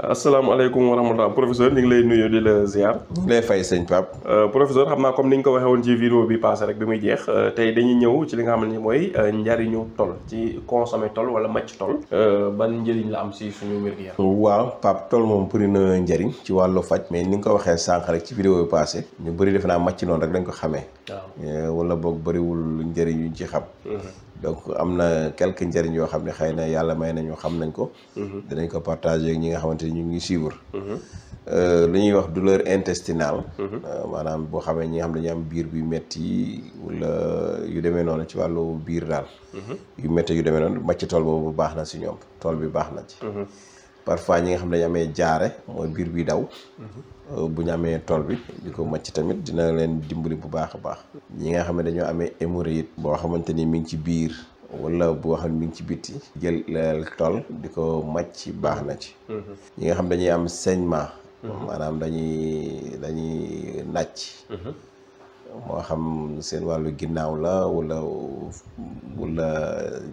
asalaamaaleykum wa rahmatulah professeur ñu ngi lay nuyu di la ziar. ñu ngi lay fay sëñ Pape. professeur xam naa comme ni ñu ko waxee woon ci vidéo bi passé rek bi muy jeex tey dañuy ñëw ci li nga xam ne mooy njariñu tol ci consommer tol wala màcc tol. ban njëriñ la am si suñu wér-gu-yaram. waaw Pape tol moom bëri na njëriñ ci wàllu faj mais ni nga ko waxee sànq rek ci vidéo bi passé ñu bëri defe naa màcc noonu rek dañ ko xamee. waaw wala boog bëriwul njëriñ yuñ ci xam. donc am na quelques njëriñ yoo xam ne xëy na yàlla may nañu xam nañ ko. dinañ ko partager ak ñi nga xamante ni ñu ngi suivre. li ñuy wax douleur intestinale. maanaam boo xamee ñi nga xam ne dañu am biir buy metti wala yu demee noonu ci wàllu biir daal. yu metti yu demee noonu màcc tool boobu baax na si ñoom tool bi baax na ci. parfois ñi nga xam ne dañu amee jaare mooy biir bi daw. bu ñu amee tool bi di ko màcc tamit dina leen dimbali bu baax a baax. ñi nga xam ne dañoo amee hémorroïde boo xamante ni mi ngi ci biir wala boo xam ne mi ngi ci bitti jël tool di ko màcc baax na ci. ñi nga xam dañuy am saignement. maanaam dañuy nàcc. moo xam seen wàllu ginnaaw la wala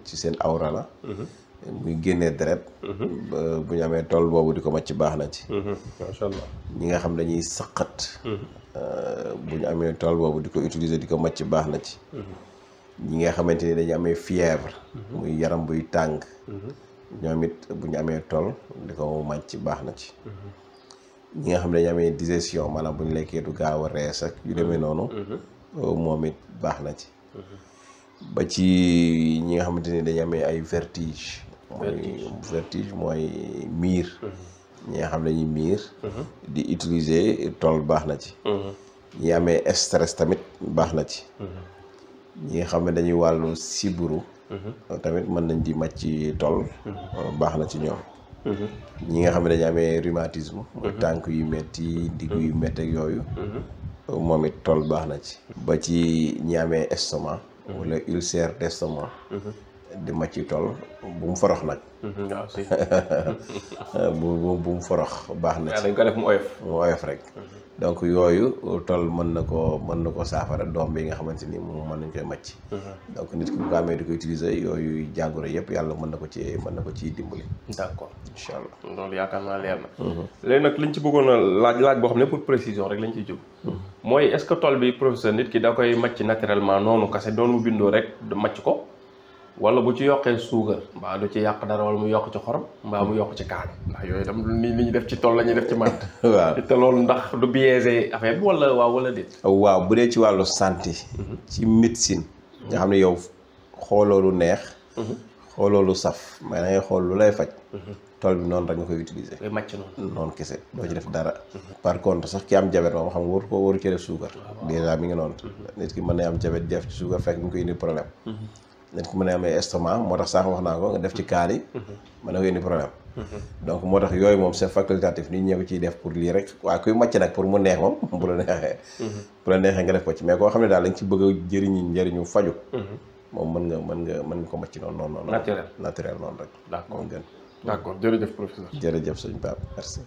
ci seen awra la. muy génnee deret. bu ñu amee tool boobu di ko màcc baax na ci. macha allah ñi nga xam dañuy sëqat. bu ñu amee tool boobu di ko utiliser di ko màcc baax na ci. ñi nga xamante ni dañu amee fièvre. muy yaram buy tàng. ñoom it bu ñu amee tool di ko màcc baax na ci. ñi nga xam ne dañu amee digestion maanaam bu ñu lekkee du gaaw a rees ak yu demee noonu. moom it baax na ci. ba ci ñi nga xamante ni dañu amee ay vertige. vertige mooy miir. ñi nga xam ne dañuy miir. di utiliser tool baax na ci. ñi amee stress tamit baax na ci. ñi nga xam ne dañuy wàllu siburu. tamit mën nañ di màcc tool. baax na ci ñoom. ñi nga xam ne dañu amee rhumatisme. tànk yu metti digg yu metti ak yooyu. moom it tool baax na ci. ba ci ñi amee estomac. wala ulcère d'estomac. di màcc tool bu mu forox nag. waaw si. bu mu forox baax na ci. dañ ko def mu oyof. mu oyof rek. donc yooyu tool mën na ko saafara doom bi nga xamante ni moom mën nañ koy màcc. donc nit ki bu ko amee di ko utiliser yooyu jàngoro yëpp yàlla mën na ko ciy dimbali. d'accord incha allah. loolu yaakaar naa leer na. léegi nag liñ ci bëggoon a laaj boo xam ne pour précision rek lañ ciy jóg. mooy est-ce que tool bi professeur nit ki da koy màcc naturellement noonu kase doon mu bindoo rek màcc ko. wala bu ci yokkee suukar mbaa du ci yàq dara wala mu yokk ci xorom mbaa mu yokk ci kaani ndax yooyu itam li ñu def ci tool la ñuy def ci màtt. waaw te loolu ndax du biaisé affaire bi wala déet. waaw bu dee ci wàllu santé. ci médecine. nga xam ne yow xooloo lu neex. xooloo lu saf mais da ngay xool lu lay faj. tool bi noonu rek nga koy utiliser. ngay màcc noonu kese doo ci def dara. par contre sax ki am jabet moom xam nga waru ci def suukar. dèjà mi ngi noonu. nit ki mën na am jabet def ci suukar fekk mu koy indi problème. nit ki mën a amee estomac moo tax sax wax naa ko nga def ci kaani mën na ko indi problème. donc moo tax yooyu moom c'est facultatif nit ñee ko ciy def pour lii rek waaye kuy màcc nag pour mu neex moom bu la neexee nga def ko ci mais koo xam ne daal dañ ci bëgg a njëriñu faju moom mën nga ko màcc noonu naturel noonu rek d'accord jërëjëf professeur. jërëjëf sëñ Pape merci.